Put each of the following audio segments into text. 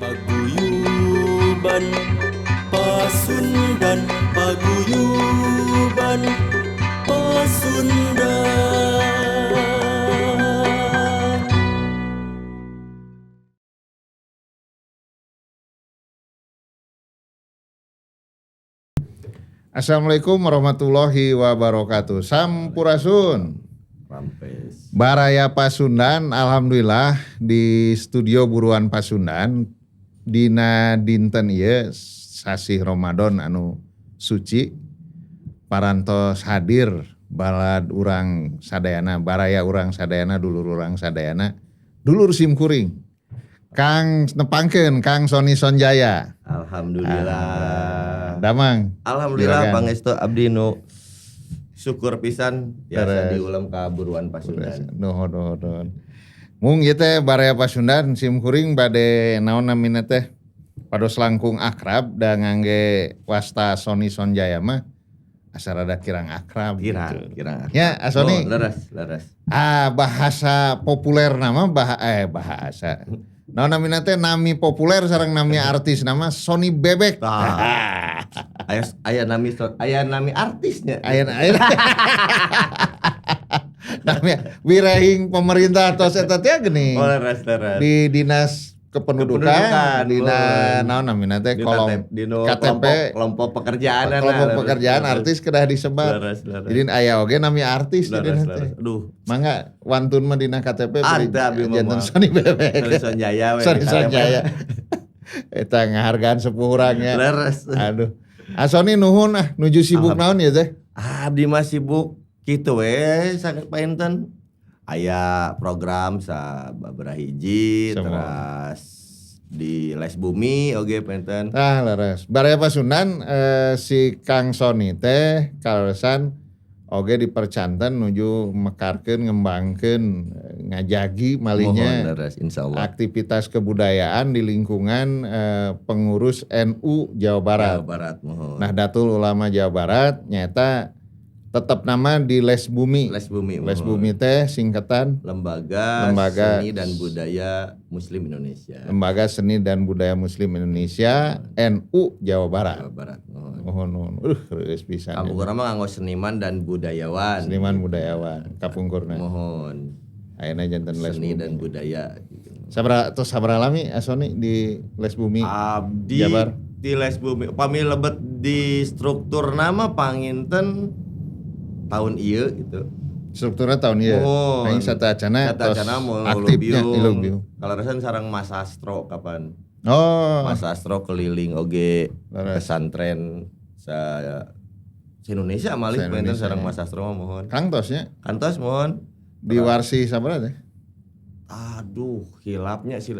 Paguyuban Pasundan, Paguyuban Pasundan. Assalamualaikum warahmatullahi wabarakatuh. Sampurasun. Rampes. Baraya Pasundan, alhamdulillah di studio Buruan Pasundan dina dinten ieu sasih Ramadan anu suci parantos hadir balad urang sadayana, baraya urang sadayana, dulur urang sadayana, dulur simkuring. Kang nepangkeun Kang Soni Sonjaya. Alhamdulillah. Damang. Alhamdulillah Juragan. Pangestu abdi nu syukur pisan biasa Beres. Diulem ka Buruan Pasundan. Nuhun, nuhun, nuhun. Mung ieu teh baraya Pasundan simkuring bade naon namina teh pados langkung akrab da ngangge wasta Soni Sonjaya mah asa rada kirang akrab Kirang, gitu. Kirang. Ya, Soni. Oh, leres, leres. Ah, bahasa populer nama bahasa. Naon namina teh nami populer sareng nami artis nama Sony Bebek. Tah. Aya aya nami aya nami artisnya. Aya aya. Nami wirahing pemerintah tos eta teh geuning. Oh, leres, leres. Di dinas kependudukan, Kependudukan, dina mohon. naon namina teh Di kolom KTP, di nu KTP, kelompok, kelompok pekerjaan kelompok pekerjaan artis kedah disebat. Leres, leres. Jadi aya oge nami artis Leres, jadi leres. teh. Aduh. Mangga wantun mah dina KTP beri Ada abi mah. janten Sony Bebek. Sony Sonjaya we. Sony di KTP. Sonjaya. Eta ngahargaan sepuh urang nya. Leres. Aduh. Ah Sony nuhun ah nuju sibuk naon ya teh? Ah, abdi mah sibuk kitu we sakit painten. Aya program sababaraha hiji Semua. terus di Les Bumi oge painten. Ah leres. Baraya Pasundan si Kang Sony teh kaleresan oge dipercanten nuju mekarkeun ngembangkeun ngajagi Mohon malihnya leres insyaallah. Aktivitas kebudayaan di lingkungan pengurus NU Jawa Barat. Jawa Barat mohon. Nahdlatul Ulama Jawa Barat nyata tetap nama di Les Bumi. Les Bumi. Les Mohon. Bumi teh singkatan Lembaga, Lembaga Seni dan Budaya Muslim Indonesia. Lembaga Seni dan Budaya Muslim Indonesia NU Jawa Barat. Jawa Barat mohon. Mohon nuhun. Reueus pisan. Kapungkur mah nganggo seniman dan budayawan. Seniman budayawan kapungkurna. Mohon. Ayeuna janten Les Seni Bumi. dan budaya gitu. Sabra tos sabra lami Asoni di Les Bumi? Abdi Jabar. Di Les Bumi pami lebet di struktur nama panginten tahun ieu gitu. Strukturnya tahun ieu. Mohon. Aing sateuacana Kata tos acana mau aktifnya ilubiung. Kalau rasan sarang Mas Astro kapan? Oh. Mas Astro keliling oge Leres. Pesantren sa Indonesia malih Sa panginten Indonesia, sarang ya. Mas Astro mah mohon. Kang tosnya Kantos mohon. di Warsi sabra teh? Aduh, hilapnya sih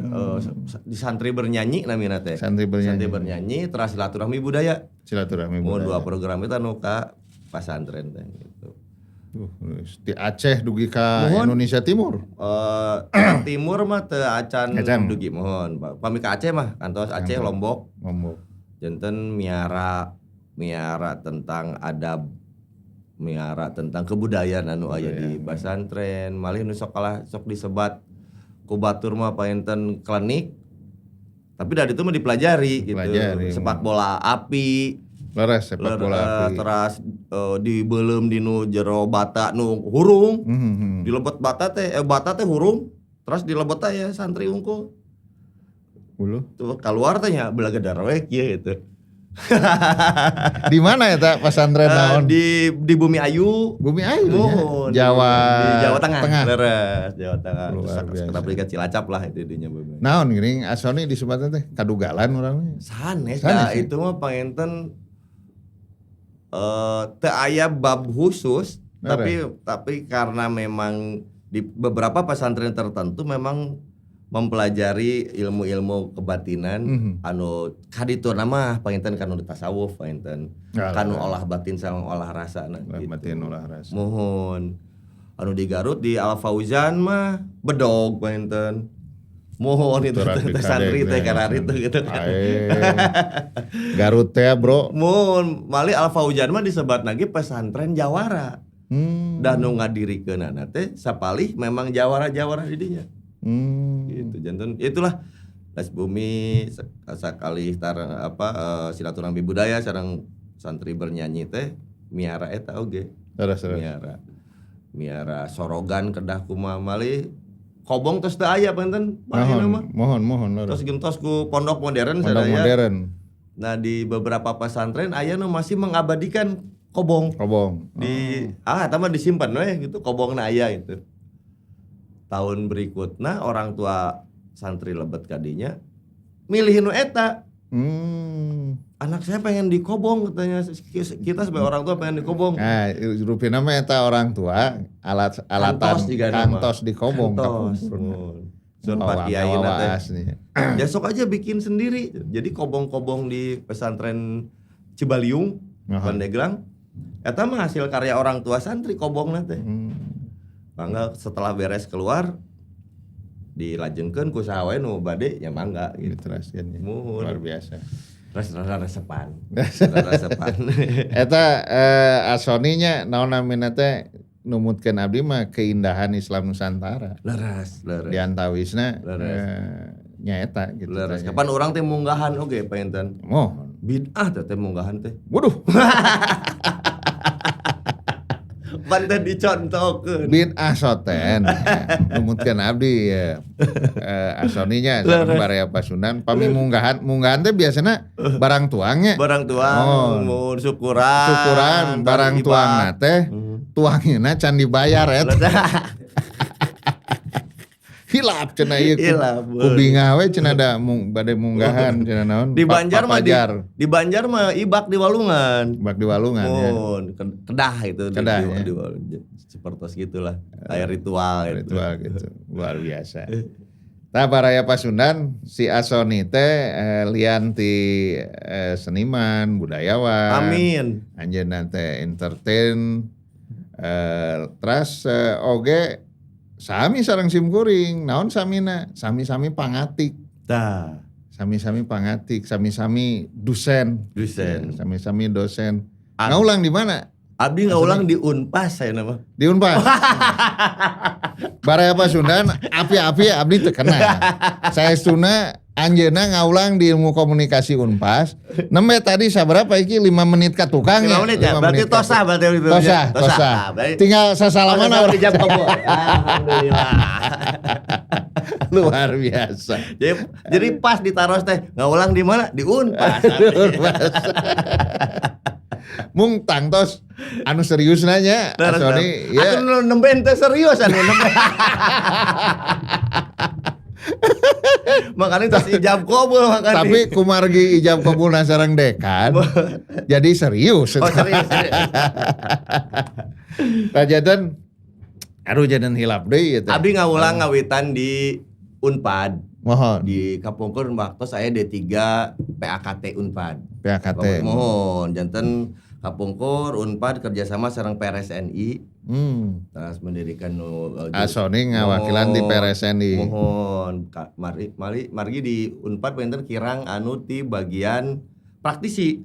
di santri bernyanyi namina teh. Santri bernyanyi. Santri bernyanyi terus silaturahmi budaya. Silaturahmi Mau budaya. dua program itu anu ka pasantren teh gitu. Di Aceh dugi ka Mohon. Indonesia Timur. Timur mah teu acan Acan. dugi mohon. Pami ka Aceh mah kantos Aceh Lombok Lombok. janten miara miara tentang adab miara tentang kebudayaan anu aya di pasantren malih nu sok kalah sok disebat ku batur mah painten klenik tapi dari itu mah dipelajari gitu Dipelajari. Sepak bola api. Leres sepak bola api. Teras dibeuleum di nu jero bata nu hurung. Dilebet bata teh bata teh hurung terus dilebet teh ya santri unggul. Ulu. Tuh keluar teh nya belaga we kieu gitu. Di mana ya tak pesantren naon? Di Bumi Ayu. Bumi Ayu nya? Mohon. Jawa Di Jawa Tengah. Tengah. Leres, Jawa Tengah. Luar Terus biasa. kita beli ke Cilacap lah itu dinya Bumi. Naon geuning Asoni di Sumatera teh kadugalan urang. Sanes, Sanes, dah, ya? itu mah panginten teu aya bab khusus, Leres. tapi karena memang di beberapa pesantren tertentu memang mempelajari ilmu-ilmu kebatinan anu kadituna mah panginten kanu tasawuf panginten kanu olah batin sareng olah rasa nah, Olah gitu. batin olah rasa. Mohon anu di Garut di Al Fauzan mah bedog panginten. Mohon itu Turap teh santri teh kararitu gitu kan. Ae. Garut teh bro. Mohon malih Al Fauzan mah disebat lagi pesantren jawara. Dan nu ngadirikeunana teh sapalih memang jawara-jawara di dinya. Gitu janten itulah Lesbumi sakali tarang apa silaturahmi budaya sareng santri bernyanyi teh miara eta oge. Terus terus. Miara. Miara sorogan kedah kumaha malih kobong tos teu aya panten Pak ayeuna mah. Mohon mohon mohon. Tos gentos ku pondok modern Pondok sadaya. Modern. Nah, di beberapa pesantren aya nu masih mengabadikan kobong. Kobong. Di eta mah disimpan we gitu kobongna aya gitu. Tahun berikutnya orang tua santri lebet kadinya milih nu eta. Anak saya pengen dikobong katanya, kita sebagai orang tua pengen dikobong. Nah, rupina mah eta orang tua alat alatan Kantos juga nama. Kantos dikobong. Kantos. Kapungkur. Mun. Sun Oh, Pak Kiai na teh. waas nih. Ya sok aja bikin sendiri. Jadi kobong-kobong di pesantren Cibaliung, Pandeglang, eta mah hasil karya orang tua santri kobongna teh. Mangga setelah beres keluar dilajengkeun ku saha wae nu bade ya mangga gitu. Diteraskeun ya. Muhun. Luar biasa. Terus rada resepan. Rada resepan. Eta Asoninya naon namina teh numutkeun abdi mah keindahan Islam Nusantara. Leres, leres. Di antawisna Leres. Nyaeta gitu. Leres. Tanya. Kapan urang teh munggahan oge panginten. Mohon. Bid'ah teh teh munggahan teh. Waduh, Pan teh dicontohkeun. Bid'ah soten. Numutkeun abdi ya. Asoninya sareng Baraya Pasundan pami munggahan, munggahan teh biasana barang tuangnya. Barang tuang, Oh. mun syukuran. Syukuran barang ibak. tuangna teh tuangna can dibayar eta. Hilap cenah ieu ku, Hilap, ku bingah we cenah da mung, bade munggahan cenah naon. Di Banjar mah Papajar. di Banjar mah ibak di Walungan. Ibak di Walungan ya. Mun, kedah itu di- Kedah, di, ya. di Walungan. Seperti gitulah, kayak ritual gitu. Ritual gitu. Luar biasa. Tah Baraya Pasundan si Asoni teh lian ti seniman, budayawan. Amin. Anjeunna teh entertain teras oge sami sareng simkuring, naon samina? Sami-sami pangatik. Tah, Sami-sami pangatik, sami-sami dusen. Dusen. Ya, sami-sami dosen. Ngaulang di mana? Abdi ngaulang di Unpas saya nama. Di Unpas. Baraya Pasundan api-api abdi teu kena. Saestuna anjeunna ngaulang di ilmu komunikasi Unpas. Nembe tadi saberapa iki 5 menit ka tukang 5 ya? menit ya, 5 berarti menit ka tosah tukang. berarti itu. Tosah, Tosah. tosah. Ah, berarti- Tinggal sasalaman Oh, orang. dijam kabul. Alhamdulillah. Luar biasa. Jadi pas ditaros teh ngaulang di mana? Di Unpas. Unpas. Mung tangtos anu serius nanya Asoni ya. Atuh nu nembe teh serius anu nembe. Makanya tas ijab kabul makanya. Tapi kumargi ijab kabul sareng dekan. Jadi serius. Oh serius, serius. Tah janten aduh janten hilap deui ieu teh. Abdi ngaulang ngawitan di Unpad. Mohon Di Kapungkur waktu saya D3 PAKT Unpad. PAKT. Mohon janten Kapungkur Unpad kerjasama sareng PRSNI terus mendirikan nu Asoni ngawakilan di Mohon. PRSNI. Mohon mari mari margi di Unpad panginten kirang anu ti bagian praktisi.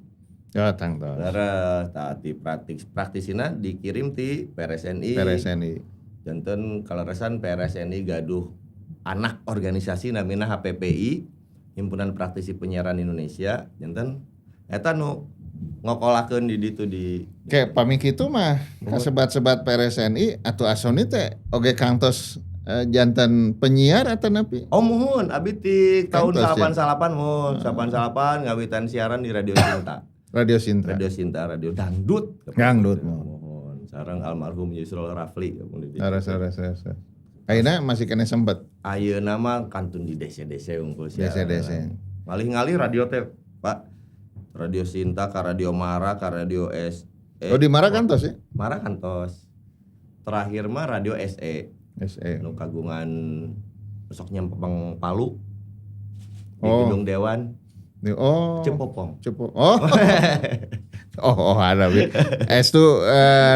Ya tangtos. Leres tah ti praktisina dikirim ti PRSNI. PRSNI. Janten kaleresan PRSNI gaduh anak organisasi namina HPPI, Himpunan Praktisi Penyiaran Indonesia. Janten eta nu ngokolakeun di ditu di Kayak pami kitu mah kasebat-sebat PRSNI atau Asoni teh oge kantos janten penyiar atau napi? Oh muhun, abi ti tahun Kantos, ya? 88 muhun, 88 ngawitan siaran di Radio Sinta. Radio Sinta. Radio Sinta, radio dangdut. Dangdut, muhun. Muhun. Sareng almarhum Yusril Rafli. Leres leres leres. Ayeuna masih kena sempet Ayeuna mah kantun di DC-DC unggul siaran. DC-DC. Ngalih-ngalih radio teh, Pak. Radio Sinta ka Radio Mara ka Radio SE. Oh di Mara kantos ya? Mara kantos. Terakhir mah Radio SE. SE. Nu kagungan sok nyempeng Palu. Di Oh. gedung Dewan Oh. Cepopong. Cepo. Oh. Oh, ada bi. Es tuh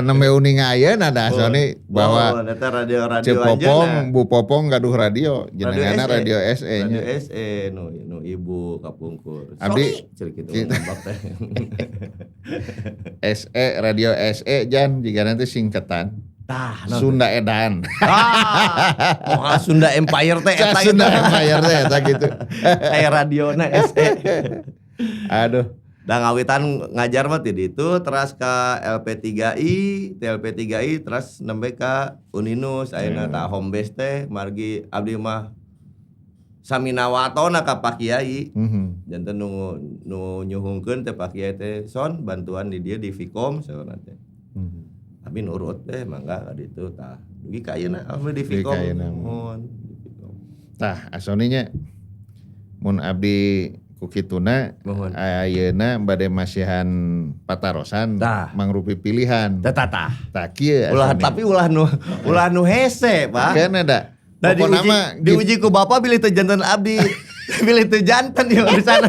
nembe uning ayeuna ada Asoni bahwa oh, eta radio-radio Cepopong, Bu Popong gaduh radio, jenenganna radio SE Radio nya. SE nu nu ibu kapungkur. Abdi- Sony cerik kitu ngambak teh. SE radio SE jan jika nanti singkatan. Tah, naon? Sunda Edan. Ah, moal Sunda Empire teh eta gitu. Sunda Empire teh eta gitu. Kayak radiona SE. Aduh. Da ngawitan ngajar mah ti ditu teras ka LP3I, ti LP3I teras nembe ka Uninus ayeuna tah home base teh margi abdi mah saminawatona ka Pak Kiai. Janten nu nyuhungkeun teh Pak Kiai teh, "Son, bantuan di dieu di Fikom," saurna teh. Abi nurut teh, mangga ka ditu tah. Dugi ka ayeuna alhamdulillah di Dugi Fikom. ka ayeuna. Muhun di Fikom. Tah, A Soni nya mun abdi ku kituna Muhun. ayeuna bade masihan patarosan Tah. mangrupi pilihan. Tah tah tah. Tah kieu Ulah A Soni. tapi ulah nu hese, Pak. Kan ada. Nah, Pokona diuji, mah diuji ku bapak bilih teu janten abdi. Bilih teu janten di urusan.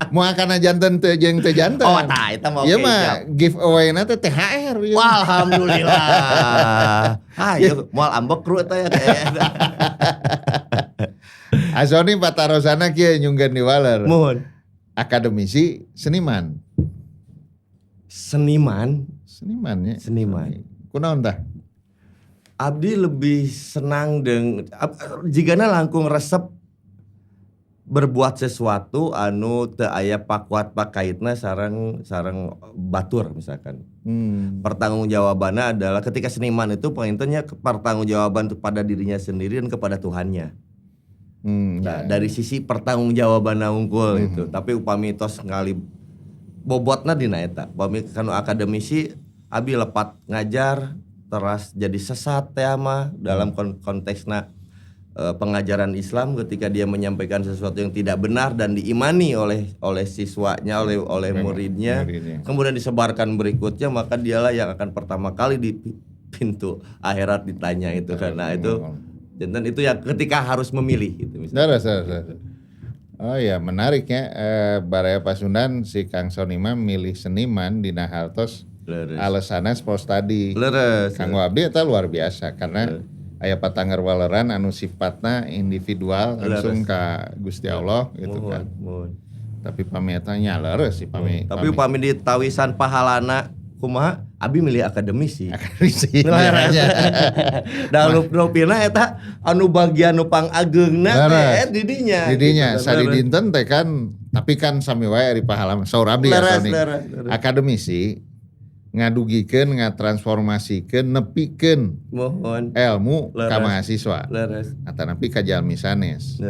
Moal kana janten teu jeung teu janten. Oh, tah eta mah Ieu oke, mah siap. giveaway na teh THR ieu. Wah, alhamdulillah. Ah, ieu moal ambek kru eta ya. A Soni patarosana kieu nyungkeun di waler. Muhun. Akademisi, seniman. Seniman, Seniman ya. Seniman. Kunaon tah? Abdi lebih senang dengan jigana langkung resep berbuat sesuatu anu teu aya pakuat pakaitna sareng sareng batur misalkan. Pertanggungjawabannya adalah ketika seniman itu pengennya pertanggungjawaban kepada dirinya sendiri dan kepada Tuhannya. Nah, dari sisi pertanggungjawaban unggul itu. Tapi upami tos ngali bobotna dina eta. Upami kanu akademisi abi lepat ngajar teras jadi sesat teh mah dalam konteksna pengajaran Islam ketika dia menyampaikan sesuatu yang tidak benar dan diimani oleh oleh siswanya, oleh oleh muridnya, muridnya. Kemudian disebarkan berikutnya, maka dialah yang akan pertama kali di pintu akhirat ditanya itu, karena itu janten itu ya ketika harus memilih gitu misalnya. Leres, leres, leres. Oh ya, menarik ya, Baraya Pasundan, si Kang Soni mah milih seniman dina hartos alasanna spos tadi. Kanggo abdi eta luar biasa karena aya patangger waleran anu sifatna individual langsung ka Gusti Allah gitu Muhun, kan. Muhun. Tapi pami eta nya leres sih pami. Tapi upami ditawisan pahalana kumaha, abi milih akademisi. Akademisi. Leres. Da rupina eta anu bagian nu pangageungna teh didinya. Didinya Gitu, sadi leres. dinten teh kan, tapi kan sami wae ari pahala saur abdi ya Leres, Sony. leres, leres. Akademisi ngadugikeun, ngatransformasikeun, nepikeun ilmu ka mahasiswa. Atanapi ka jalmi sanes.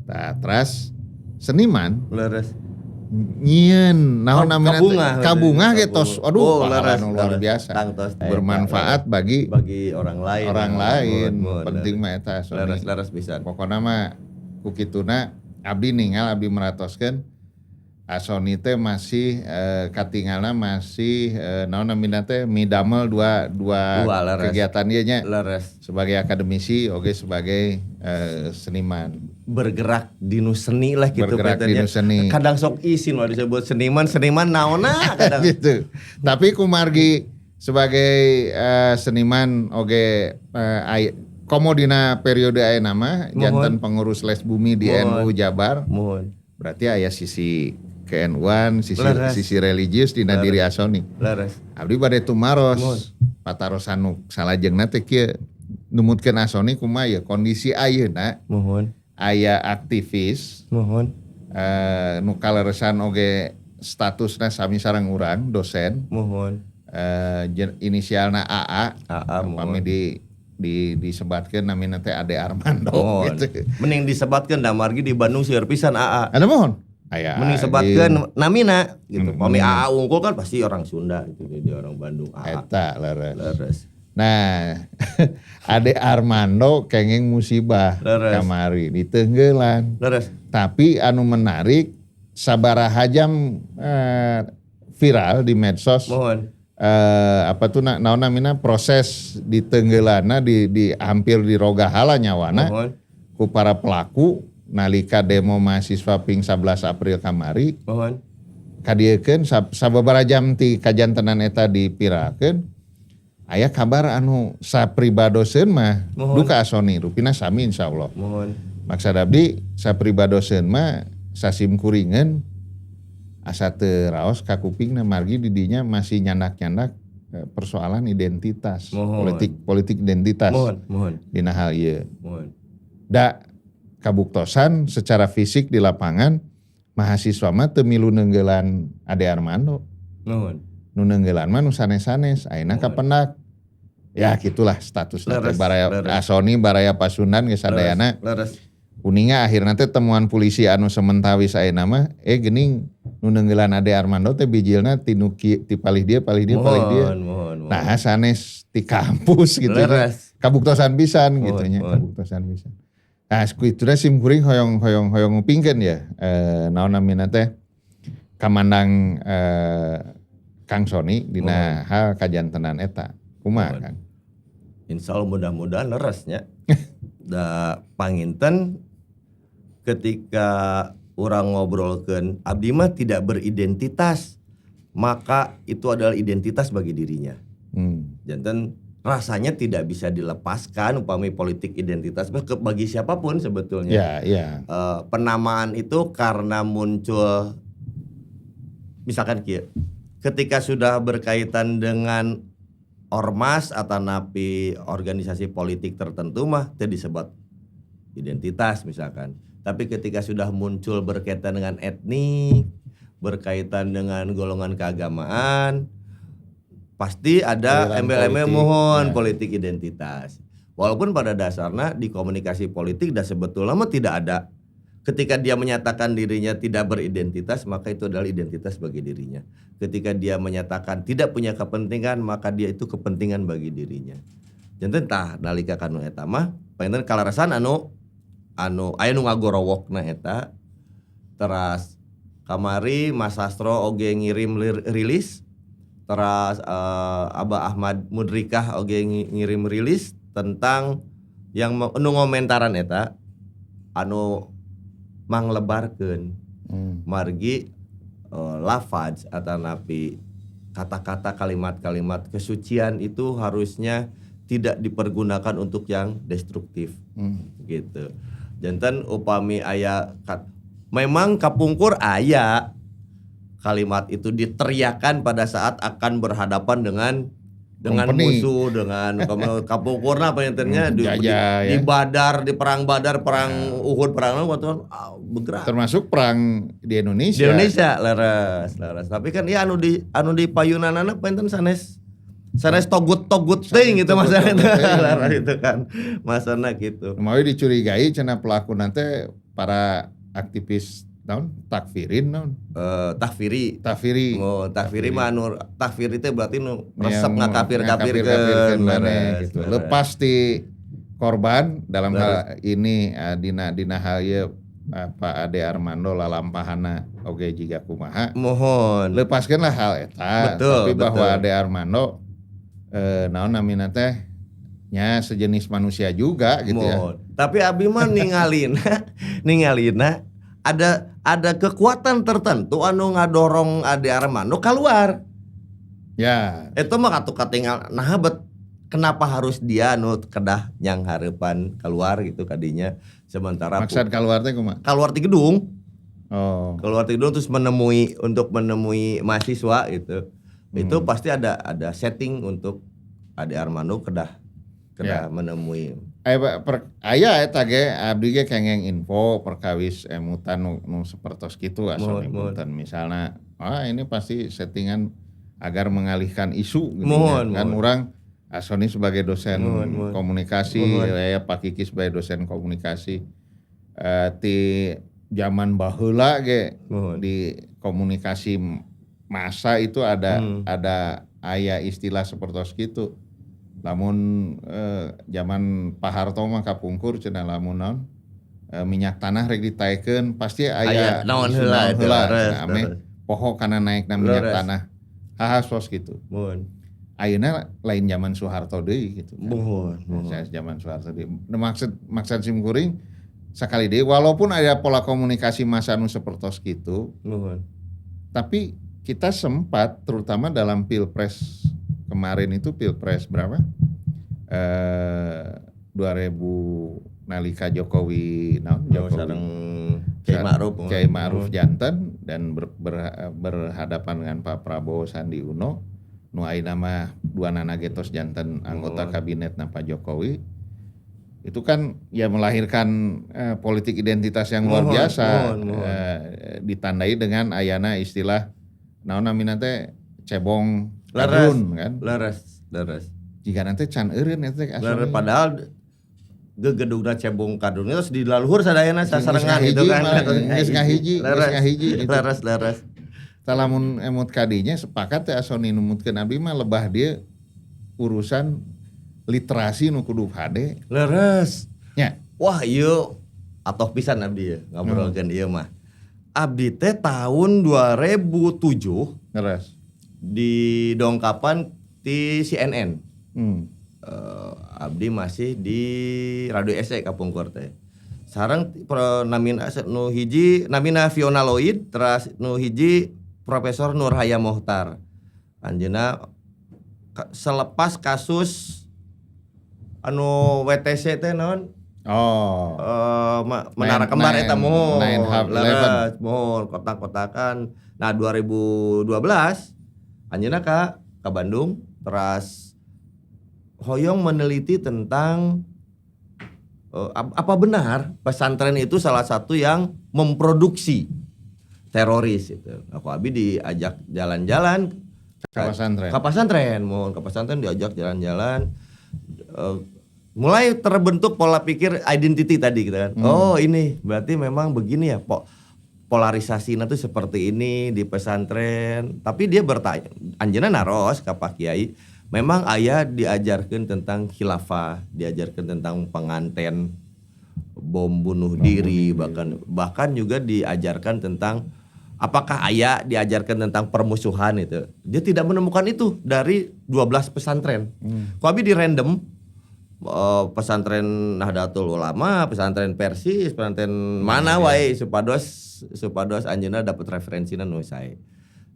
Tah, teras seniman nyieun naon namina teh? Kabungah, Kabungah ge tos, aduh, Oh, pahala leres, nu luar leres. biasa. Tangtos, eta, Bermanfaat bagi bagi orang lain. Orang lain. Muhun, muhun, Penting leres. mah eta Sony. Leres, leres pisan. Pokokna mah ku kituna abdi ningal, abdi meratoskeun A Soni teh masih katingalna masih naon namina teh midamel dua dua, Dua, leres. kegiatan ieu nya. Sebagai akademisi oge sebagai seniman. Bergerak di nu seni lah gitu. Bergerak di katanya. nu seni. Kadang sok isin lah disebut seniman, seniman naonna kadang. Gitu. Tapi kumargi sebagai seniman oge komo dina periode ayeuna mah janten pengurus Les Bumi di NU Jabar. Berarti aya sisi ke-NU-an, sisi sisi religius dina diri A Soni. Abdi bade tumaros. Patarosan nu salajengna teh kieu, numutkeun A Soni kumaha ya kondisi ayeuna aya aktivis nu kaleresan oge statusna sami sareng urang dosen inisialna AA, AA, upami di disebatkeun namina teh Ade Armando gitu. Mending disebatkeun da margi di Bandung seueur pisan AA. Ada mohon. Aya Mending di sebatkeun namina gitu. Pami Hmm. AA unggul kan pasti orang Sunda gitu, dia orang Bandung AA. Eta leres. Leres. Nah, Ade Armando kenging musibah kamari diteunggelan. Tapi anu menarik sabaraha jam viral di medsos. Apa tuh naon namina proses diteunggeulana di hampir dirogahala nyawana ku para pelaku nalika demo mahasiswa ping 11 April kamari. Kadiekeun sababaraha jam ti kajantenan eta dipiralkeun aya kabar anu sapribadoseun mah duka A Soni rupina sami insyaallah. Maksad abdi sapribadoseun mah sasim kuringeun asa teu raos ka kupingna margi di dinya masih nyandak-nyandak persoalan identitas, Mohon. Politik politik identitas Mohon, mohon, dina hal ieu. Mohon. Da kabuktosan secara fisik di lapangan mahasiswa mah teu milu neunggelan Ade Armando. Mohon. Nu neunggelan mah nu sanes-sanes, ayeuna Mohon. Kapendak. Ya gitulah status Leres, baraya leres. A Sony, baraya Pasundan geus sadayana. Leres. Uninga akhirna teh temuan polisi anu sementawis ayeuna mah geuning nu neunggelan Ade Armando teh bijilna ti nu ti palih dieu, palih dieu, palih dieu. Mohon, mohon, mohon. Nah, sanes ti kampus gitu nya. Kabuktosan pisan gitu nya, Mohon. Kabuktosan pisan. Nah, kitu teh sim kuring hoyong hoyong hoyong ngupingkeun ya. Naon namina teh kamandang Kang Sony dina hal kajantenan eta. Kumaha, Mohon. Kang? Insya Allah mudah-mudahan leresnya. Da panginten ketika orang ngobrolkeun abdi mah tidak beridentitas, maka itu adalah identitas bagi dirinya. Janten rasanya tidak bisa dilepaskan upami politik identitas bagi siapapun sebetulnya. Ya. Penamaan itu karena muncul misalkan kieu, ketika sudah berkaitan dengan ormas atau napi organisasi politik tertentu mah itu disebut identitas misalkan. Tapi ketika sudah muncul berkaitan dengan etnik, berkaitan dengan golongan keagamaan, pasti ada Aliran embel-embel politik, mohon ya. Politik identitas. Walaupun pada dasarnya di komunikasi politik dan sebetulnya mah tidak ada. Ketika dia menyatakan dirinya tidak beridentitas, maka itu adalah identitas bagi dirinya. Ketika dia menyatakan tidak punya kepentingan, maka dia itu kepentingan bagi dirinya. Janten tah nalika kanu eta mah panginten kaleresan anu anu aya nu ngagorowokna eta. Teras kamari Mas Sastro oge ngirim rilis, teras Abah Ahmad Mudrikah oge ngirim rilis tentang yang nu ngomentaran eta anu manglebarkeun margi lafaz atau napi kata-kata, kalimat-kalimat kesucian itu harusnya tidak dipergunakan untuk yang destruktif gitu. Janten upami aya memang kapungkur aya kalimat itu diteriakan pada saat akan berhadapan dengan Company. Musuh, dengan kapungkurna apa nya Jajah, di ya. Badar, di perang Badar, perang Uhud, perang waktu kan, ah, bergerak. Termasuk perang di Indonesia. Di Indonesia leres, leres. Tapi kan ya anu di payunanana panginten sanes sanes togut-togut teuing gitu Togut-togut masalahnya. teuing. Leres itu kan masana gitu. Mawi dicurigai cenah pelaku nanti para aktivis naon takfirin naon. Takfiri. Takfiri. Oh, takfiri mah anu takfiri teh berarti nu resep Yang ngakafir-kafirkeun ngakafir-kafirkeun maneh leres, gitu. Leres. Lepas di korban dalam hal ini dina dina hal ieu Pak Ade Armando lalampahana oge jiga kumaha. Mohon. Lepaskanlah hal eta, tapi bahwa Ade Armando naon namina teh nya sejenis manusia juga gitu ya. Mohon. Tapi abi mah ningalina, ningalina ada kekuatan tertentu anu ngadorong Ade Armando keluar. Ya. Itu mah katu katingal nah bet kenapa harus dia anu kedah yang hareupan keluar gitu kadinya sementara Maksud keluar teh kumaha? Keluar di gedung. Oh. Keluar di gedung terus menemui untuk menemui mahasiswa gitu. Itu pasti ada setting untuk Ade Armando kedah kedah menemui. Aya aya eta ge abdi ge kengeng info perkawis emutan nu sapertos kitu asa Mohon, mohon. emutan misalna ah ini pasti settingan agar mengalihkan isu gitu Mohon, ya. Kan mohon. orang Asoni sebagai dosen Mohon, mohon. komunikasi, Mohon. ya Pak Kiki sebagai dosen komunikasi ti zaman baheula ge Mohon. di komunikasi massa itu ada ada aya istilah seperti gitu. Lamun zaman Pak Harto mah kapungkur cenah lamun naon minyak tanah rek ditaekeun pasti aya Aya naon isu heula naon itu, heula, leres, cenah, ameh leres. poho kana naekna minyak Leres. tanah. Haha sos gitu. Mohon. Ayeuna lain zaman Soeharto deui gitu kan. Mohon, mohon. Saya zaman Soeharto deui. Nah, maksud maksud sim kuring sakali deui walaupun ada pola komunikasi massa nu sapertos gitu, Mohon. tapi kita sempat terutama dalam Pilpres kemarin itu, Pilpres berapa? 2000 nalika Jokowi naon Oh, Jokowi sareng Kiai Ma'ruf. Kiai Ma'ruf janten dan berhadapan dengan Pak Prabowo Sandi Uno nu ayeuna mah Duanana ge tos janten anggota kabinet na Pak Jokowi. Itu kan ya melahirkan politik identitas yang luar biasa. Muhun, muhun. Ditandai dengan ayana istilah naon namina teh, cebong Leres. kadrun kan. Leres, leres. Jika nanti can eureun eta teh Leres, asli. Padahal gegedugna cebong kadrun terus di laluhur sadayana sasarengan gitu kan. Geus ngahiji, geus Leres. ngahiji gitu. Leres, leres. Tah, lamun emut kadinya sepakat teh Asoni numutkeun abdi mah lebah dia urusan literasi nu kudu hade Leres. nya. Wah, iya atoh pisan abdi ya ngobrolkeun ieu mah. Abdi teh tahun 2007 di dongkapan di CNN. Abdi masih di Radio SE kapungkur teh. Sareng namina nu hiji namina Fiona Lloyd, teras nu hiji Profesor Nurhaya Mochtar. Anjeunna selepas kasus anu WTC teh naon? Oh. Menara Kembar eta, muhun. Nine half Leres, eleven. Muhun kotak-kotakan. Nah, 2012 anjeunna ka Bandung teras hoyong meneliti tentang apa benar pesantren itu salah satu yang memproduksi teroris itu. Aku abi diajak jalan-jalan Ka pesantren. Ke pesantren, muhun ke pesantren diajak jalan-jalan. Mulai terbentuk pola pikir identity tadi gitu kan. Oh, ini berarti memang begini ya, polarisasinya tuh seperti ini di pesantren. Tapi dia bertanya, anjeunna naros ka Pak Kiai, memang aya diajarkan tentang khilafah, diajarkan tentang penganten bom bunuh diri, bahkan bahkan juga diajarkan tentang apakah aya diajarkan tentang permusuhan itu. Dia tidak menemukan itu dari 12 pesantren. Ku abi di random pesantren Nahdlatul Ulama, pesantren Persis, pesantren mana wae supados supados anjeunna dapat referensina nu sae.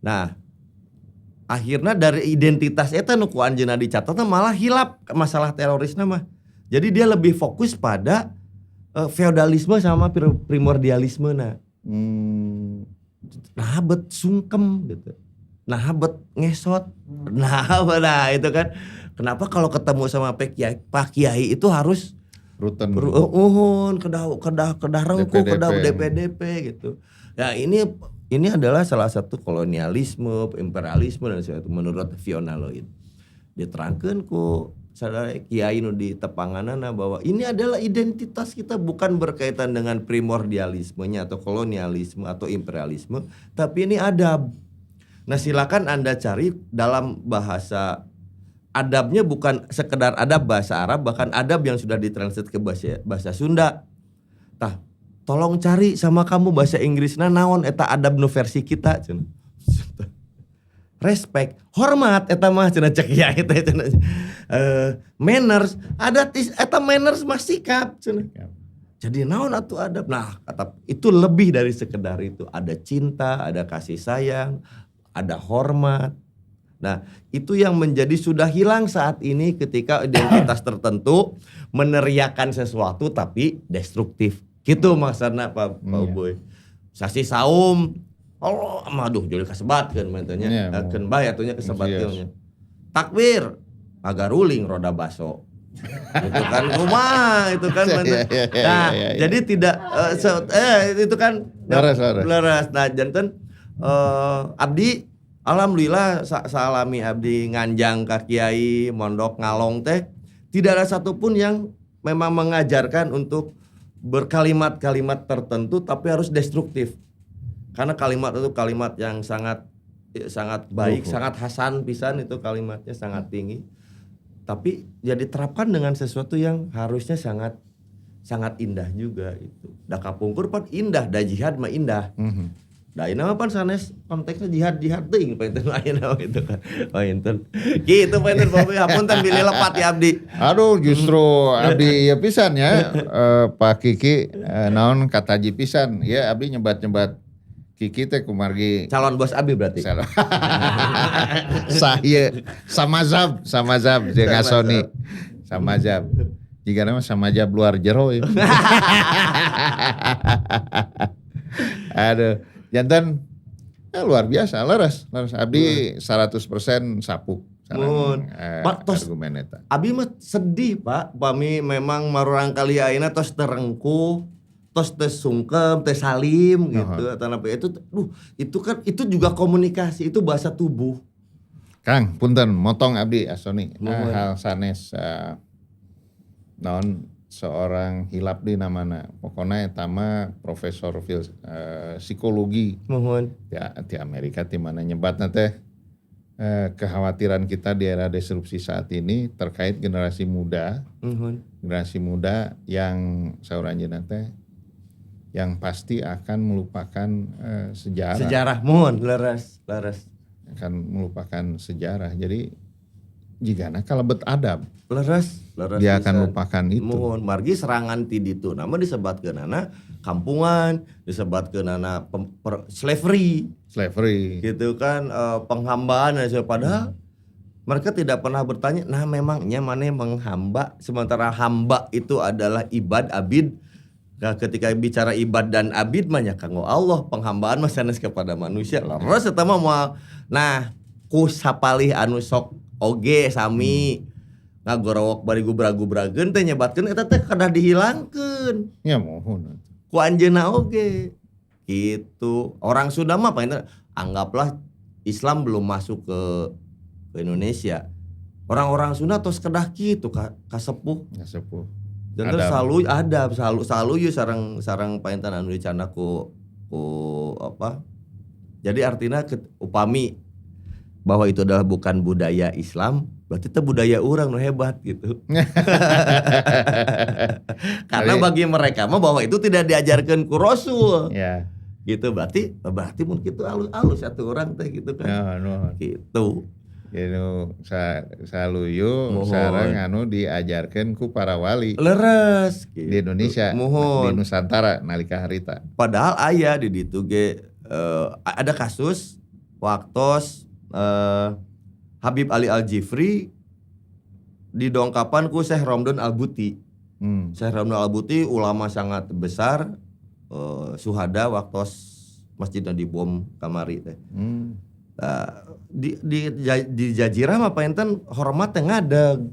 Nah, akhirnya dari identitas eta nu ku anjeunna dicatat malah hilap masalah terorisna mah. Jadi dia lebih fokus pada feodalisme sama primordialisme nah. Nah, bet sungkem gitu. Nah, bet ngesot. Nah, nah itu kan. Kenapa kalau ketemu sama Pak Kiai, Pak Kiai itu harus Ruten. Uhun, kedah kedah kedah rengkuh, DPDP. Kedah DPDP gitu. Ya ini adalah salah satu kolonialisme, imperialisme dan sebagainya menurut Fiona Lloyd. Diterangkan ku saudara Kiai nu di tepanganana bahwa ini adalah identitas kita, bukan berkaitan dengan primordialismenya atau kolonialisme atau imperialisme, tapi ini adab. Nah, silakan Anda cari dalam bahasa adabnya, bukan sekedar adab bahasa Arab, bahkan adab yang sudah ditranslate ke bahasa bahasa Sunda. Tah, tolong cari sama kamu bahasa Inggrisna naon eta adab nu versi kita cenah. Respect, hormat eta mah cenah cek kiai teh cenah. Manners, ada eta manners mah sikap cenah. Jadi naon atuh adab? Nah, kata itu lebih dari sekedar itu. Ada cinta, ada kasih sayang, ada hormat. Nah, itu yang menjadi sudah hilang saat ini ketika identitas tertentu meneriakan sesuatu tapi destruktif. Gitu maksudnya Pak Pak Ubuy. Sasi saum, Allah, aduh jadi kasebatkeun mah nya. Keun bae atuh nya kasebatkeun nya. Takbir, agaruling roda baso. Itu kan kumaha itu kan Iya, Nah, iya. jadi tidak itu kan Leres, leres. leres. Nah, janten abdi alhamdulillah salami abdi nganjang ka kiai mondok ngalong teh tidak ada satupun yang memang mengajarkan untuk berkalimat-kalimat tertentu tapi harus destruktif. Karena kalimat itu kalimat yang sangat sangat baik, sangat hasan pisan, itu kalimatnya sangat tinggi. Tapi ya diterapkan dengan sesuatu yang harusnya sangat sangat indah juga itu. Da kapungkur pan indah, da jihad mah indah. Da ayeuna mah pan sanes konteksnya jihad jihad teuing panginten ayeuna mah gitu kan. Panginten. Gitu panginten, Bobi, hapunten bilih lepat ya abdi. Aduh, justru abdi ya pisan ya, Pak Kiki, naon kataji pisan ya abdi nyebat-nyebat Kiki teh kumargi Calon bos abi berarti. Saya samazab samazab jeung Asoni samazab. Jika nama samazab luar jero ya. Aduh, janten ya, luar biasa leres, leres abdi 100% sapuk Sareng Pak, tos argumen eta. Abi mah sedih, Pak, pami memang murangkalih ayeuna tos terengkuh, tos teu sungkem, teu salim gitu atau apa itu, duh, itu kan itu juga komunikasi, itu bahasa tubuh. Kang, punten motong abdi A Sony. Mohon. Hal sanes naon seorang hilap di namana. Pokoknya eta mah profesor psikologi Mohon. ya di Amerika, di mana nyebatna teh kekhawatiran kita di era disrupsi saat ini terkait generasi muda, Mohon. generasi muda yang saur anjeunna teh yang pasti akan melupakan sejarah. Sejarah, mohon, leres, leres. Akan melupakan sejarah. Jadi jigana kalebet adab, Leres, leres dia akan pisan. lupakan itu. Mohon, margi serangan ti ditu nama disebatkeunana kampungan, disebatkeunana slavery Slavery. Gitu kan, penghambaan dan sebagainya. Padahal mereka tidak pernah bertanya, nah memangnya mana menghamba, sementara hamba itu adalah ibad, abid. Nah, ketika bicara ibad dan abid mah nya kanggo Allah, penghambaan mah sanes kepada manusia. Leres eta mah moal. Nah, ku sapalih anu sok oge sami ngagorowok bari gubra-gubrageun teh nyebatkeun eta teh kedah dihilangkeun Ya mohon. Ku anjeunna oge. Gitu. Orang Sunda mah paling anggaplah Islam belum masuk ke Indonesia. Orang-orang Sunda tos kedah kitu ka sepuh. Ya sepuh. Dan Adab. selalu adab, selalu selalu yeuh sareng sareng painten anu dicanda ku ku apa? Jadi artinya upami bahwa itu adalah bukan budaya Islam, berarti itu budaya orang nu hebat gitu. Karena bagi mereka mah bahwa itu tidak diajarkan ku Rasul. Gitu berarti berarti mun kitu alus-alus satu orang teh gitu kan. Ya, nuhun. Gitu. Anu saluyu Mohon. Sareng anu diajarkeun ku para wali Leres gitu. Di Indonesia, Mohon. di Nusantara nalika harita. Padahal aya di ditu ge ada kasus waktos Habib Ali Al Jifri didongkapan ku Syekh Romdon Al Buti. Syekh Romdon Al Buti ulama sangat besar, suhada waktos masjidnya dibom kamari teh. Nah, di Jazirah mah painten hormat teh ngadeg.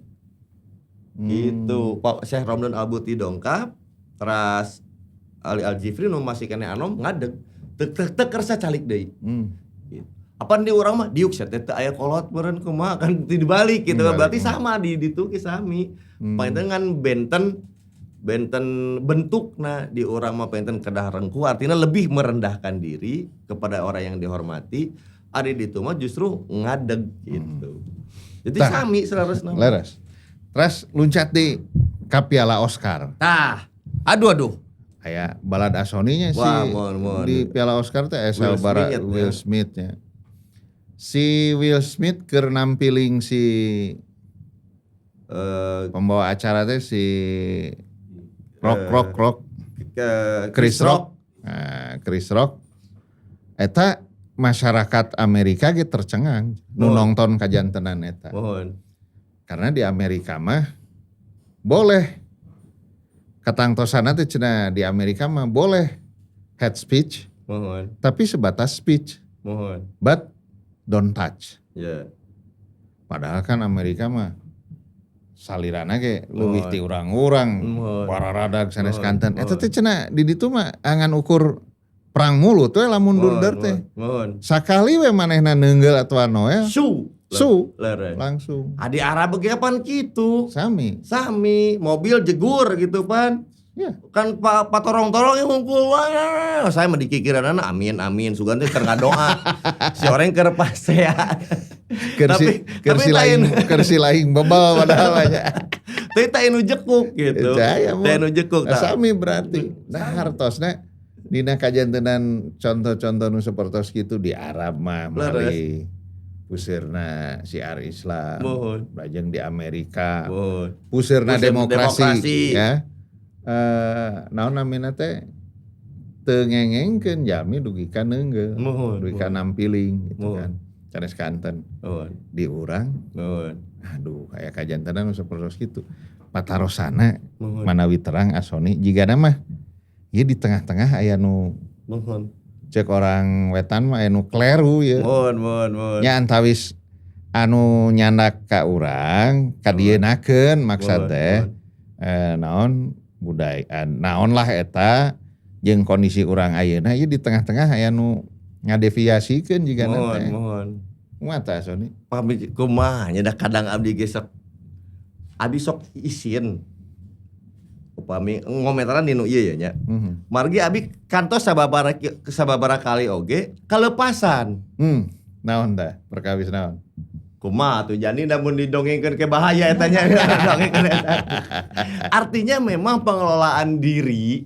Gitu. Pak Syekh Romdon Al Buti dongkap, teras Ali Al Jifri nu masih kene anom ngadeg. Tek tek tek kersa calik deui. Gitu. Apa di urang mah diuk sia teh teu aya kolot meureun kumaha kan dibalik gitu. Dibalik, Berarti sama di ditu ge sami. Painten ngan benten benten bentukna di urang mah painten kedah rengkuh artinya lebih merendahkan diri kepada orang yang dihormati. Ari ditu mah justru ngadeg gitu. Jadi Tah. sami saleresna. Leres. Terus luncat di ka Piala Oscar. Tah. Aduh aduh. Aya balad A Sony-nya si Wah, mohon, mohon. di Piala Oscar teh aya Will sababaraha Smith, ya. Will Smith nya. Si Will Smith keur nampiling si pembawa acara teh si Rock Rock Rock Chris Chris Rock. Nah, Chris Rock eta masyarakat Amerika ge tercengang nu Mohon. nonton kajantenan eta. Mohon. Karena di Amerika mah boleh katangtosana teh cenah di Amerika mah boleh hate speech Mohon. tapi sebatas speech Mohon. but don't touch. Ya. Padahal kan Amerika mah salirana ge leuwih Mohon. ti urang-urang Mohon. pararadag sanes Mohon. kanten. Eta Mohon. teh cenah di ditu mah angan ukur perang mulut we lamun Mohon, durder teh. mohon. Sakali we manehna neunggeul atawa noel Su. Su. Leres. Langsung Adi Arab ge pan kitu. sami. Sami mobil jegur gitu pan. Ya. Kan pak patorong-torong yang hungkul wah saya mah dikikiranana amin amin sugan teh keur ngadoa. Si orang keur pasea. Kursi kursi tapi lain lain. kursi lain bebal padahal aja. Tapi tak anu jekuk gitu. Jaya, Tak anu jekuk Nah, tah. sami berarti. Nah, hartosna dina kajantenan contoh-contoh nu sapertos kitu di Arab mah mari pusirna syiar Islam. Mohon. Lajeng di Amerika Mohon. pusirna Pusir demokrasi, demokrasi. ya. Naon namina teh teu ngengengkeun jalmi dugi ka neunggeuh, Mohon. dugi ka nampiling gitu Mohon. kan. Sanes kanten Mohon. di urang Mohon. aduh kayak kajantenan nu sapertos kitu. Patarosana Mohon. manawi terang A Sony jigana mah ieu di tengah-tengah aya nu Mohon. cek orang wetan mah aya nu kleru ya. Mohon, mohon, mohon. Nya antawis Anu nyandak ka urang kadienakeun maksad teh naon budaya naon lah eta jeung kondisi urang ayeuna ieu di tengah-tengah aya nu ngadeviasikeun jigana Mohon, teh. mohon. Kumaha tah, Sony? Pami kumaha nya, da kadang abdi ge sok, abdi sok isin upami ngomentaran dinu ieu ya nya. Margi abdi kantos sababaraha sababaraha kali oge kalepasan. Naon tah? Perkawis naon? Kumaha tuh jani, namun didongengkeun ke bahaya eta nya, dongengkeun eta. Artinya memang pengelolaan diri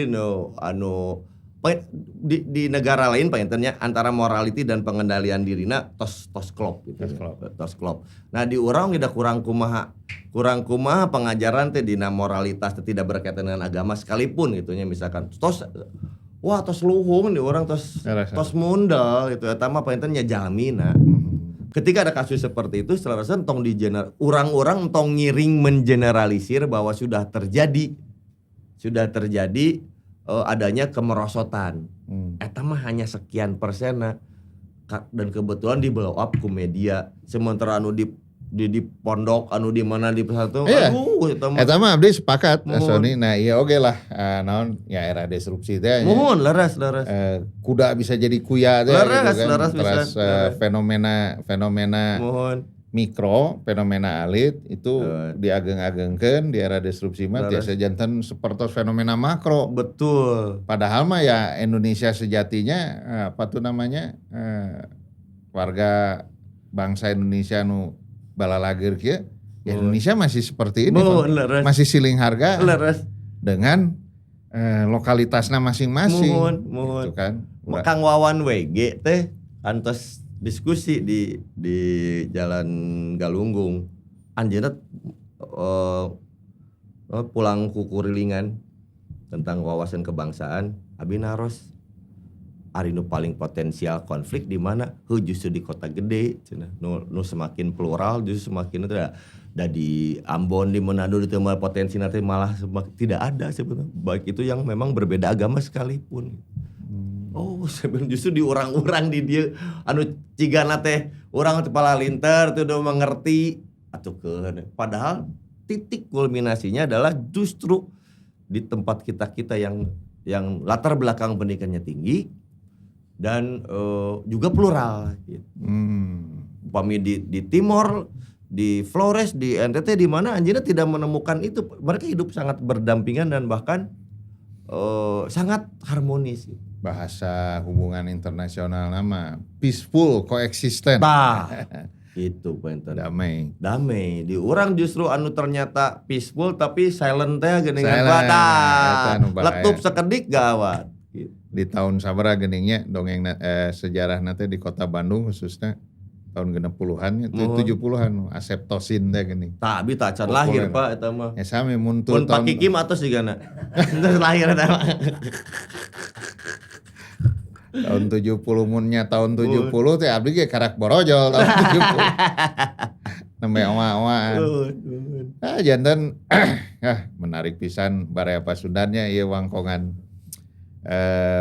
nu anu di negara lain panginten nya, antara morality dan pengendalian dirina tos tos klop gitu. Tos klop. Tos klop. Nah, di urang tidak kurang kumaha, kurang kumaha pengajaran teh dina moralitas teh tidak berkaitan dengan agama sekalipun gitu nya. Misalkan tos, wah, tos luhung di urang, tos Leres. Tos mundel gitu, eta mah panginten nya jalmina. Ketika ada kasus seperti itu, seharusnya tong di orang-orang tong ngiring mengeneralisir bahwa sudah terjadi adanya kemerosotan. Eta mah hanya sekian persen dan kebetulan di blow up ku media. Sementara anu di pondok, anu di mana, di pesantren, aduh, eta mah. Eta mah abdi sepakat, Mohon. Sony. Nah, iya oke lah, naon ya, era disrupsi teh nya. Mohon, leres leres. Kuda bisa jadi kuya teh Leres, gitu kan. leres bisa, Terus leres. Fenomena fenomena mikro, fenomena alit itu diageng-agengkeun di era disrupsi mah tiasa janten seperti fenomena makro. Padahal mah ya Indonesia sejatinya apa tuh namanya, warga bangsa Indonesia nu balalageur kieu ya, Indonesia masih seperti ini, Mohon, Pak. leres. Masih siling harga dengan lokalitasnya masing-masing. Mohon, mohon. Gitu kan. Kang Wawan WG teh antos diskusi di Jalan Galunggung. Anjeunna pulang kukurilingan tentang wawasan kebangsaan, abi naros, ari nu paling potensial konflik di mana? Heuh, justru di kota gede cenah. Nu semakin plural justru semakin itu da di Ambon, di Manado, di mah potensi nanti malah tidak ada sebetulnya, baik itu yang memang berbeda agama sekalipun. Oh, sebenarnya justru di orang-orang di dia anu cigana teh urang teh linter tuh udah mengerti atau ke, padahal titik kulminasinya adalah justru di tempat kita-kita yang latar belakang pendidikannya tinggi dan juga plural gitu. Upami di Timor, di Flores, di NTT, di mana anjeunna tidak menemukan itu. Mereka hidup sangat berdampingan dan bahkan sangat harmonis gitu. Bahasa hubungan internasional nama peaceful coexistence. Tah, itu pointen. Damai. Damai. Di urang justru anu ternyata peaceful tapi silent teh geuningan. Silent, Tah, eta anu bahaya. Letup sekedik gawat. Gitu. Di tahun sabaraha geningnya dongeng sejarah nanti di kota Bandung khususnya tahun 60-an ya, Mohon. 70-an Asep Tosin teh geuning. Tah, abi tah can lahir, Populer. Pak, eta mah. Ya sami mun Pun Pak tahun Kiki mah atos jigana. Terus lahir eta mah. Tahun 70, munnya tahun 70 teh abdi ge karak borojol tahun 70. Nembe oa-oaan. Ah, janten ah menarik pisan Baraya Pasundannya ieu wangkongan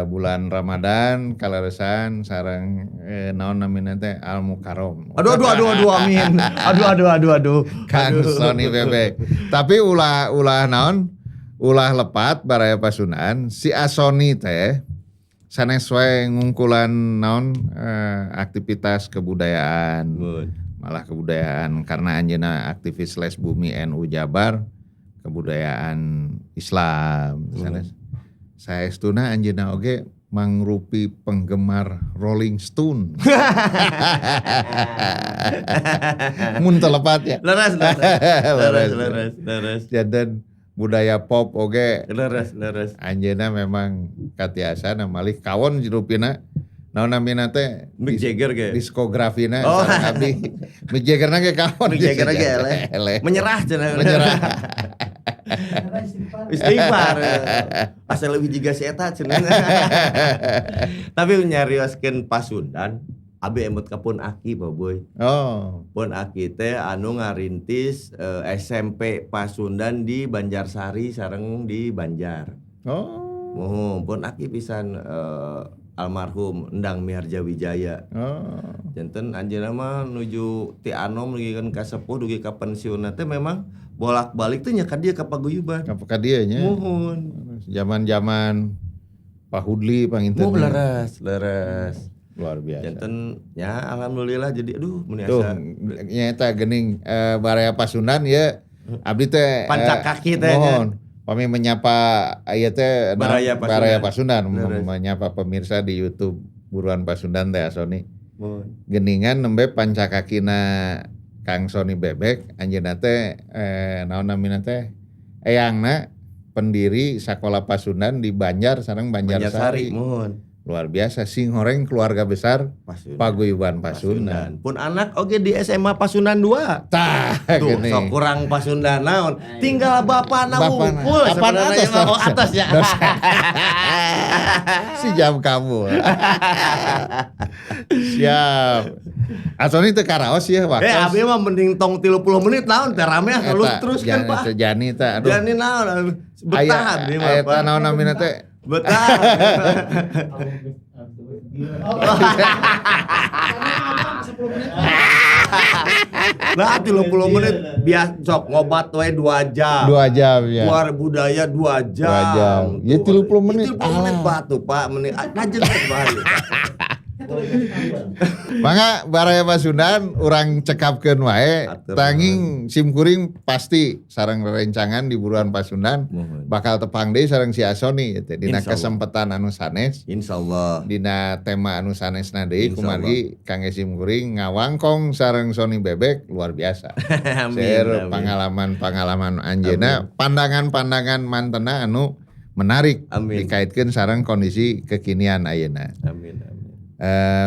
bulan Ramadan kaleresan sareng naon namina teh Al Mukarrom. Aduh aduh aduh aduh, amin. Aduh aduh aduh aduh. Kang Sony Bebek. Tapi ulah ulah naon, ulah lepat Baraya Pasundan, si Asoni teh sanes wae ngungkulan naon aktivitas kebudayaan. Mun. Malah kebudayaan karena anjeunna aktivis Lesbumi NU Jabar, kebudayaan Islam sanes. Saestuna anjeunna oge mangrupi penggemar Rolling Stone. Mun teu lepat ya. Leres leres. Leres Leres. leres leres. Janten budaya pop oge Leres leres. Anjeunna memang katiasana, malih kawon rupina naon namina teh Mick Jagger ge. Diskografina Oh. sareng abdi Mick Jagger na ge kawon. Mick Jagger ge eleh. Eleh. Menyerah cenah. Menyerah. Istighfar. Asa leuwih jiga si eta cenah. Tapi nyarioskeun Pasundan, abi emut ka pun aki, Pak Boy. Oh. Pun aki teh anu ngarintis SMP Pasundan di Banjarsari sareng di Banjar. Oh. Muhun, pun aki pisan. Almarhum Endang Miharja Wijaya. Janten anjeunna mah nuju ti anom dugi ka sepuh, dugi ka pensiun teh memang bolak-balik teh nya ka dieu, ka paguyuban. Apa ka dieu nya? Muhun. Zaman-zaman Pak Hudli panginten. Muhun, leres, leres. Luar biasa. Janten ya alhamdulillah, jadi aduh, mun Tuh, asa nyaeta geuning, Baraya Pasundan ya, abdi teh Pancak kaki teh nya. Mohon pami menyapa ieu teh Baraya Pasundan. Baraya Pasundan, Leres. menyapa pemirsa di YouTube Buruan Pasundan teh Sony. Muhun. Geningan nembe pancakakina Kang Sony Bebek, anjeunna teh naon namina teh, eyangna pendiri Sakola Pasundan di Banjar sareng Banjarsari. Banjarsari. Muhun. Luar biasa, singhoreng keluarga besar Pasundan. Paguyuban Pasundan. Pun anak oge di SMA Pasundan 2. Tah, Tuh, gini. sok kurang Pasundan naon. Tinggal bapana Bapana. wungkul Apaan sebenarnya atas, mah. Oh, atas ya. Si jam kamu. Siap. Asoni teu karaos ya waktu. Eh, abi mah mending tong 30 menit, naon teh rame ah, terus terus kan, Pak. Jani teh aduh. Jani naon, betah abdi mah, Aya Pak. naon namina teh? Betah. Karena aman 10 menit. Lah, 30 menit biasa sok ngobat we 2 jam. 2 jam ya. Keluar budaya 2 jam. 2 jam. Ya, Tuh. 30 menit. 30 menit Ah. batu, Pak. Menit lajeng bahaya. Mangga Baraya Pasundan, urang cekapkeun wae. Atur. Tanging simkuring pasti sareng rerencangan di Buruan Pasundan Muhun. bakal tepang deui sareng si Asoni gitu dina Insya Allah. kesempatan anu sanes, Insyaallah. dina tema anu sanesna deui, Insya kumargi kangge simkuring ngawangkong sareng Sony Bebek luar biasa. Amin. Seueur Amin. pengalaman-pengalaman anjeunna, pandangan-pandangan mantena anu menarik Amin. dikaitkeun sareng kondisi kekinian ayeuna. Amin. Amin.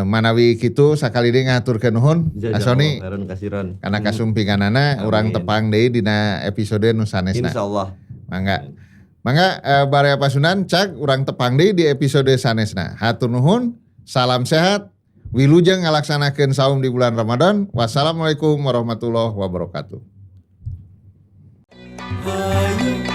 Manawi kitu sakali deui ngahaturkeun nuhun Asoni Kasiron kasiron. karena kasumpinganana. Urang Amin. tepang deui dina episode nu sanesna. Insyaallah. Mangga. Mangga, Baraya Pasundan, cag urang tepang deui di episode sanesna. Hatur nuhun, salam sehat, wilujeng ngalaksanakeun saum di bulan Ramadan. Wassalamualaikum warahmatullahi wabarakatuh. Hayu.